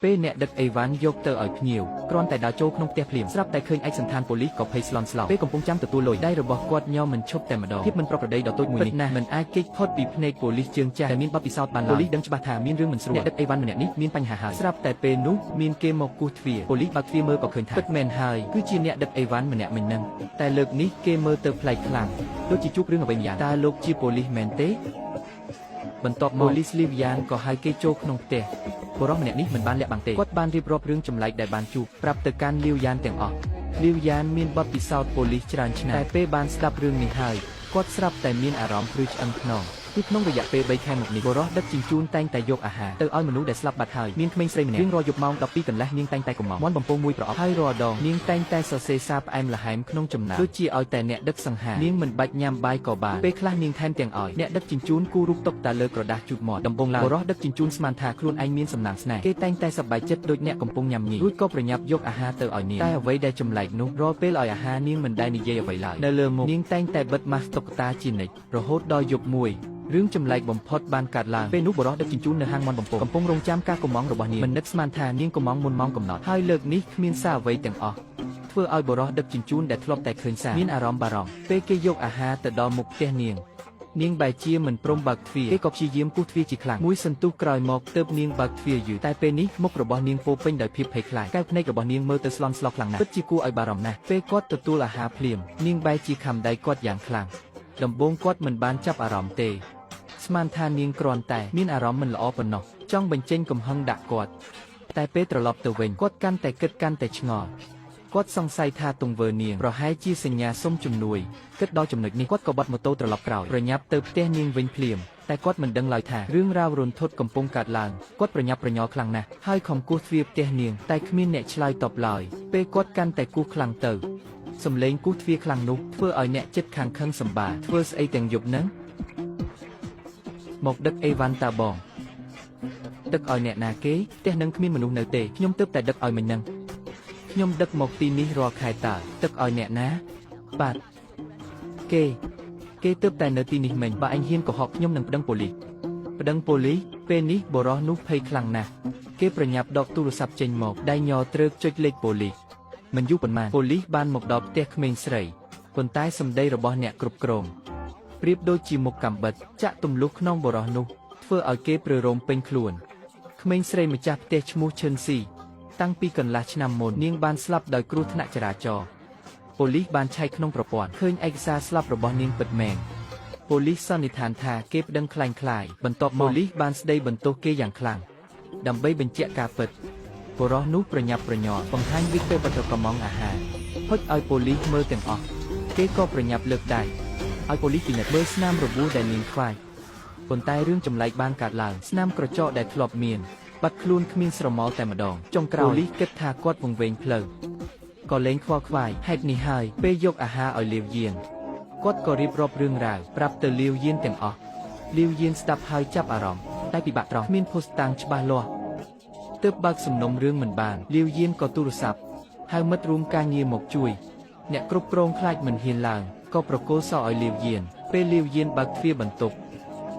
ពេលអ្នកដឹកអីវ៉ាន់យកទៅឲ្យភ្ញៀវគ្រាន់តែដើរចូលក្នុងផ្ទះភ្លាមស្រាប់តែឃើញឯកសណ្ឋានប៉ូលីសក៏ភ័យស្លន់ស្លោពេលកំពុងចាំទទួលលុយដៃរបស់គាត់ញ័រមិនឈប់តែម្ដងភាពមិនប្រក្រតីដ៏តូចមួយនេះណាស់មិនអាចគេចផុតពីភ្នែកប៉ូលីសជើងចាស់ដែលមានបទពិសោធន៍បានឡើយប៉ូលីសដឹងច្បាស់ថាមានរឿងមិនស្រួលអ្នកដឹកអីវ៉ាន់ម្នាក់នេះមានបញ្ហាហើយស្រាប់តែពេលនោះមានគេមកគោះទ្វារប៉ូលីសបើកទ្វារមើលក៏ឃើញថាពិតមែនហើយគឺជាអ្នកដឹកអីវ៉ាន់ម្នាក់មិញហ្នឹងតែលើកនេះគេមើលទៅប្លែកខ្លាំងដូចជាជួបរឿងអ្វីម្យ៉ាងតើលោកជាប៉ូលីសមែនទេ បន្ទាប់មកប៉ូលីសលីវយ៉ាងក៏ហៅគេចូលក្នុងផ្ទះបុរសម្នាក់នេះមិនបានលាក់បាំងទេគាត់បានរៀបរាប់រឿងចម្លែកដែលបានជួបប្រាប់ទៅកាន់លីវយ៉ានទាំងអស់លីវយ៉ានមានបទពិសោធន៍ប៉ូលីសច្រើនឆ្នាំតែពេលបានស្ដាប់រឿងនេះហើយគាត់ស្រាប់តែមានអារម្មណ៍ព្រឺឆ្អឹងខ្នងគឺក្នុងរយៈពេល3ខែមកនេះបុរសដឹកជញ្ជូនតែងតែយកអាហារទៅឲ្យមនុស្សដែលស្លាប់បាត់ហើយមានក្មេងស្រីម្នាក់រៀងរាល់យប់ម៉ោង12កន្លះនាងតែងតែកំងមាន់បំពងមួយប្រអប់ហើយរាល់ដងនាងតែងតែសរសេរសារផ្អែមល្ហែមក្នុងចំណោមដូចជាឲ្យតែអ្នកដឹកសង្ហានាងមិនបាច់ញ៉ាំបាយក៏បានពេលខ្លះនាងថែមទាំងឲ្យអ្នកដឹកជញ្ជូនគូរូបតុកតាលើក្រដាសជូតមាត់ដំបងឡើយបុរសដឹកជញ្ជូនស្មានថាខ្លួនឯងមានសំណាងស្នេហ៍គេតែងតែសប្បាយចិត្តដូចអ្នកកំពុងញ៉ាំញីរួចក៏ប្រញាប់យកអាហារទៅឲ្យនាងតែអ្វីដែលចម្លែកនោះរាល់ពេលឲ្យអាហារនាងមិនដែលនិយាយអ្វីឡើយនៅលើមុខនាងតែងតែបិទម៉ាស់តុក្កតាជានិច្ចរហូតដល់យប់មួយរឿងចម្លែកបំផុតបានកើតឡើងពេលនោះបុរសដឹកជញ្ជូននៅហាងមាន់បំពងកំពុងរងចាំការកំងរបស់នាងមិននឹកស្មានថានាងកំងមុនម៉ោងកំណត់ហើយលើកនេះគ្មានសារអ្វីទាំងអស់ធ្វើឲ្យបុរសដឹកជញ្ជូនដែលធ្លាប់តែឃើញសារមានអារម្មណ៍បារម្ភពេលគេយកអាហារទៅដល់មុខផ្ទះនាងនាងបែរជាមិនព្រមបើកទ្វារគេក៏ព្យាយាមគោះទ្វារជាខ្លាំងមួយសន្ទុះក្រោយមកទើបនាងបើកទ្វារយឺតតែពេលនេះមុខរបស់នាងពោពេញដោយភាពភ័យខ្លាចកែវភ្នែករបស់នាងមើលទៅស្លន់ស្លោខ្លាំងណាស់ពិតជាគួរឲ្យបារម្ភណាស់ពេលគាត់ទទួលអាហារភ្លាមនាងបែរជាខំដៃគាត់យ៉ាងខ្លាំងដំបូងគាត់មិនបានចាប់អារម្មណ៍ទេស្មានថានាងគ្រាន់តែមានអារម្មណ៍មិនល្អប៉ុណ្ណោះចង់បញ្ចេញកំហឹងដាក់គាត់តែពេលត្រឡប់ទៅវិញគាត់កាន់តែគិតកាន់តែឆ្ងល់គាត់សង្ស័យថាទង្វើនាងប្រហែលជាសញ្ញាសុំជំនួយគិតដល់ចំណុចនេះគាត់ក៏បត់ម៉ូតូត្រឡប់ក្រោយប្រញាប់ទៅផ្ទះនាងវិញភ្លាមតែគាត់មិនដឹងឡើយថារឿងរ៉ាវរន្ធត់កំពុងកើតឡើងគាត់ប្រញាប់ប្រញាល់ខ្លាំងណាស់ហើយខំគោះទ្វារផ្ទះនាងតែគ្មានអ្នកឆ្លើយតបឡើយពេលគាត់កាន់តែគោះខ្លាំងទៅសំឡេងគោះទ្វារខ្លាំងនោះធ្វើឲ្យអ្នកចិត្តខាងខឹងសម្បាធ្វើស្អីទាំងយប់ហ្នឹងមកដឹកអីវ៉ាន់តាបងដឹកឲ្យអ្នកណាគេផ្ទះនឹងគ្មានមនុស្សនៅទេខ្ញុំទើបតែដឹកឲ្យមិញហ្នឹងខ្ញុំដឹកមកទីនេះរាល់ខែតើដឹកឲ្យអ្នកណាបាទគេគេទើបតែនៅទីនេះមិញបើអញហ៊ានកុហកខ្ញុំនឹងប្តឹងប៉ូលីសប្តឹងប៉ូលីសពេលនេះបុរសនោះភ័យខ្លាំងណាស់គេប្រញាប់ដកទូរស័ព្ទចេញមកដៃញ័រត្រើកចុចលេខប៉ូលីសមិនយូរប៉ុន្មានប៉ូលីសបានមកដល់ផ្ទះក្មេងស្រីប៉ុន្តែសម្ដីរបស់អ្នកគ្រប់គ្រងប្រៀបដូចជាមុខកំបិតចាក់ទម្លុះក្នុងបុរសនោះធ្វើឲ្យគេព្រឺរោមពេញខ្លួនក្មេងស្រីម្ចាស់ផ្ទះឈ្មោះឈិនស៊ីតាំងពីកន្លះឆ្នាំមុននាងបានស្លាប់ដោយគ្រោះថ្នាក់ចរាចរណ៍ប៉ូលីសបានឆែកក្នុងប្រព័ន្ធឃើញឯកសារស្លាប់របស់នាងពិតមែនប៉ូលីសសន្និដ្ឋានថាគេប្តឹងក្លែងក្លាយបន្ទាប់មកប៉ូលីសបានស្ដីបន្ទោសគេយ៉ាងខ្លាំងដើម្បីបញ្ជាក់ការពិតបុរសនោះប្រញាប់ប្រញាល់បង្ហាញវិកលបត្រកំងអាហារហុចឲ្យប៉ូលីសមើលទាំងអស់គេក៏ប្រញាប់លើកដៃឲ្យប៉ូលីសពិនិត្យមើលស្នាមរបួសដែលនាងខ្វាយប៉ុន្តែរឿងចម្លែកបានកើតឡើងស្នាមក្រចកដែលធ្លាប់មានបាត់ខ្លួនគ្មានស្រមោលតែម្ដងចុងក្រោយប៉ូលីសគិតថាគាត់វង្វេងផ្លូវក៏លែងខ្វល់ខ្វាយហេតុនេះហើយពេលយកអាហារឲ្យលាវយានគាត់ក៏រៀបរាប់រឿងរ៉ាវប្រាប់ទៅលាវយានទាំងអស់លាវយានស្ដាប់ហើយចាប់អារម្មណ៍តែពិបាកត្រង់គ្មានភស្តុតាងច្បាស់លាស់ទើបបើកសំណុំរឿងមិនបានលាវយានក៏ទូរស័ព្ទហៅមិត្តរួមការងារមកជួយអ្នកគ្រប់គ្រងខ្លាចមិនហ៊ានឡើងក៏ប្រគល់សោឲ្យលាវយានពេលលាវយានបើកទ្វារបន្ទប់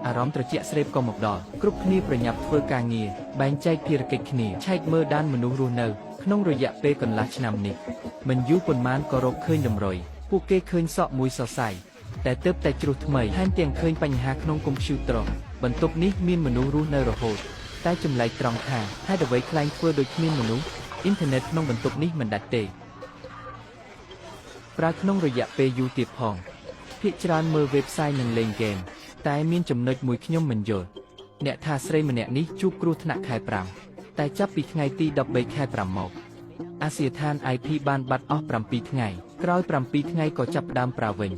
អារម្មណ៍ត្រជាក់ស្រេបក៏មកដល់គ្រប់គ្នាប្រញាប់ធ្វើការងារបែងចែកភារកិច្ចគ្នាឆែកមើលដានមនុស្សរស់នៅក្នុងរយៈពេលកន្លះឆ្នាំនេះមិនយូរប៉ុន្មានក៏រកឃើញតម្រុយពួកគេឃើញសក់មួយសរសៃតែទើបតែជ្រុះថ្មីថែមទាំងឃើញបញ្ហាក្នុងកុំព្យូទ័របន្ទប់នេះមានមនុស្សរស់នៅរហូតតែចម្លែកត្រង់ថាហេតុអ្វីខ្លែងធ្វើដូចគ្មានមនុស្សអ៊ីនធឺណិតក្នុងបន្ទប់នេះមិនដាច់ទេប្រើក្នុងរយៈពេលយូរទៀតផងភាគច្រើនមើល website និងលេងហ្គេមតែមានចំណុចមួយខ្ញុំមិនយល់អ្នកថាស្រីម្នាក់នេះជួបគ្រោះថ្នាក់ខែ5តែចាប់ពីថ្ងៃទី13ខែ5មកអាសយដ្ឋាន IP បានបាត់អស់7ថ្ងៃក្រោយ7ថ្ងៃក៏ចាប់ផ្ដើមប្រើវិញ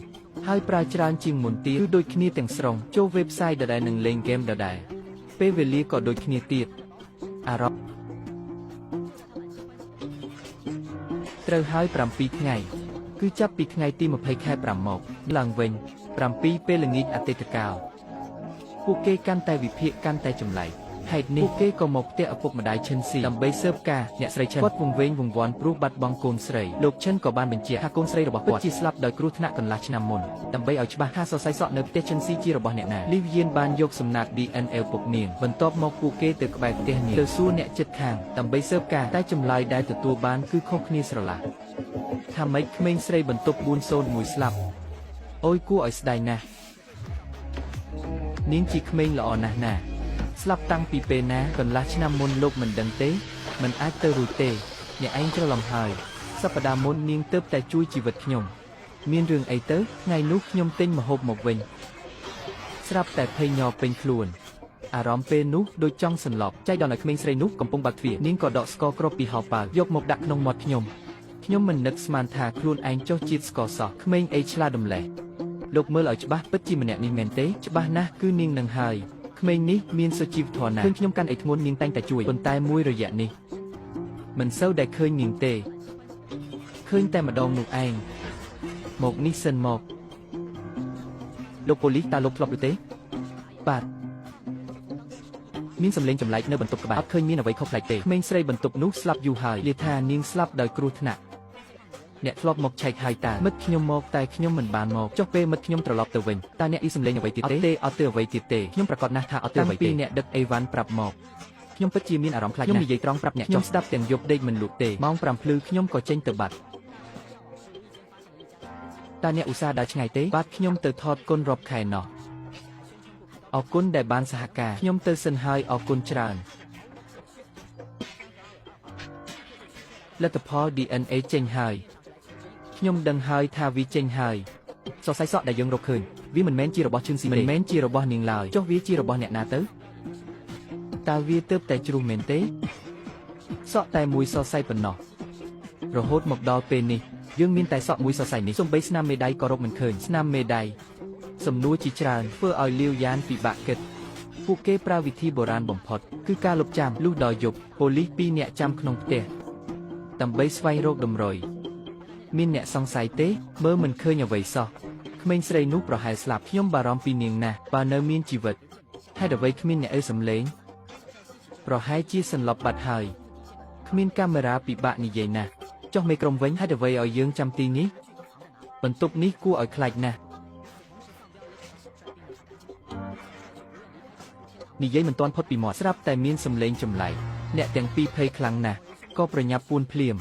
ហើយប្រើច្រើនជាងមុនទៀតគឺដូចគ្នាទាំងស្រុងចូល website ដដែលនិងលេងហ្គេមដដែលពេលវេលាក៏ដូចគ្នាទៀតអារម្មណ៍ត្រូវហើយ7ថ្ងៃគឺចាប់ពីថ្ងៃទី20ខែ5មកឡើងវិញ7ពេលល្ងាចអតីតកាលពួកគេកាន់តែវិភាគកាន់តែចម្លែកហេតុ ហេតុនេះពួកគេក៏មកផ្ទះឪពុកម្ដាយឈិនស៊ីដើម្បីស៊ើបការអ្នកស្រីឈិនគាត់វង្វេងវង្វាន់ព្រោះបាត់បង់កូនស្រីលោកឈិនក៏បានបញ្ជាក់ថាកូនស្រីរបស់គាត់ពិតជាស្លាប់ដោយគ្រោះថ្នាក់កន្លះឆ្នាំមុនដើម្បីឲ្យច្បាស់ថាសរសៃសក់នៅផ្ទះឈិនស៊ីជារបស់អ្នកណាលីវយានបានយកសំណាក DNA ពុកនាងបន្ទាប់មកពួកគេទៅក្បែរផ្ទះនាងទៅសួរអ្នកជិតខាងដើម្បីស៊ើបការតែចម្លើយដែលទទួលបានគឺខុសគ្នាស្រឡះថាម៉េចក្មេងស្រីបន្ទប់401ស្លាប់អូយគួរឲ្យស្ដាយណាស់នាងជាក្មេងល្អណាស់ណាស្លាប់តាំងពីពេលណាកន្លះឆ្នាំមុនលោកមិនដឹងទេមិនអាចទៅរួចទេអ្នកឯងច្រឡំហើយសប្តាហ៍មុននាងទើបតែជួយជីវិតខ្ញុំមានរឿងអីទៅថ្ងៃនោះខ្ញុំទិញម្ហូបមកវិញស្រាប់តែភ័យញ័រពេញខ្លួនអារម្មណ៍ពេលនោះដូចចង់សន្លប់ចៃដន្យឲ្យក្មេងស្រីនោះកំពុងបើកទ្វារនាងក៏ដកស្ករគ្រាប់ពីហោប៉ៅយកមកដាក់ក្នុងមាត់ខ្ញុំខ្ញុំមិននឹកស្មានថាខ្លួនឯងចុះជាតិស្ករសោះក្មេងអីឆ្លាតម្លេះលោកមើលឲ្យច្បាស់ពិតជាម្នាក់នេះមែនទេច្បាស់ណាស់គឺនាងនឹងហើយក្មេងនេះមានសុជីវធម៌ណាស់ឃើញខ្ញុំកាន់អីធ្ងន់នាងតែងតែជួយប៉ុន្តែមួយរយៈនេះមិនសូវដែលឃើញនាងទេឃើញតែម្ដងនោះឯងមកនេះសិនមកលោកប៉ូលីសតើលោកធ្លាប់ឬទេបាទមានសម្លេងចម្លែកនៅបន្ទប់ក្បែរអត់ឃើញមានអ្វីខុសប្លែកទេក្មេងស្រីបន្ទប់នោះស្លាប់យូរហើយលាថានាងស្លាប់ដោយគ្រោះថ្នាក់អ្នកធ្លាប់មកឆែកហើយតាមិត្តខ្ញុំមកតែខ្ញុំមិនបានមកចុះពេលមិត្តខ្ញុំត្រឡប់ទៅវិញតើអ្នកអ៊ីសម្លេងអ្វីទៀតទេអត់ទេអ្វីទៀតទេខ្ញុំប្រកាសណាស់ថាអត់ទេអ្វីទេតាំងពីអ្នកដឹកអីវ៉ាន់ប្រាប់មកខ្ញុំពិតជាមានអារម្មណ៍ខ្លាចណាស់ខ្ញុំនិយាយត្រង់ប្រាប់អ្នកខ្ញុំស្ដាប់ទាំងយប់ដេកមិនលក់ទេម៉ោង5ភ្លឺខ្ញុំក៏ចេញទៅបាត់តើអ្នកឧស្សាហ៍ដើរឆ្ងាយទេបាទខ្ញុំទៅថតគុណរាប់ខែណោះអរគុណដែលបានសហការខ្ញុំទៅសិនហើយអរគុណច្រើនលទ្ធផល DNA ចេញហើយខ្ញុំដឹងហើយថាវាចេញហើយសរសៃសក់ដែលយើងរកឃើញវាមិនមែនជារបស់ឈឿនស៊ីមិនមែនជារបស់នាងឡើយចុះវាជារបស់អ្នកណាទៅតើវាទើបតែជ្រុះមែនទេសក់តែមួយសរសៃប៉ុណ្ណោះរហូតមកដល់ពេលនេះយើងមានតែសក់មួយសរសៃនេះសំបីស្នាមមេដៃក៏រកមិនឃើញស្នាមមេដៃសំណួរជាច្រើនធ្វើឲ្យលាវយ៉ានពិបាកគិតពួកគេប្រើវិធីបុរាណបំផុតគឺការលុបចាំលុះដល់យប់ប៉ូលីស2នាក់ចាំក្នុងផ្ទះដើម្បីស្វែងរកតម្រុយមានអ្នកសង្ស័យទេមើលមិនឃើញអ្វីសោះក្មេងស្រីនោះប្រហែលស្លាប់ខ្ញុំបារម្ភពីនាងណាស់បើនៅមានជីវិតហេតុអ្វីគ្មានអ្នកអើសំលេងប្រហែលជាសន្លប់បាត់ហើយគ្មានកាមេរ៉ាពិបាកនិយាយណាស់ចុះមេក្រុមវិញហេតុអ្វីឲ្យយើងចាំទីនេះបន្ទប់នេះគួរឲ្យខ្លាចណាស់និយាយមិនទាន់ផុតពីមាត់ស្រាប់តែមានសំឡេងចម្លែកអ្នកទាំងពីរភ័យខ្លាំងណាស់ក៏ប្រញាប់ពួនភ្លាម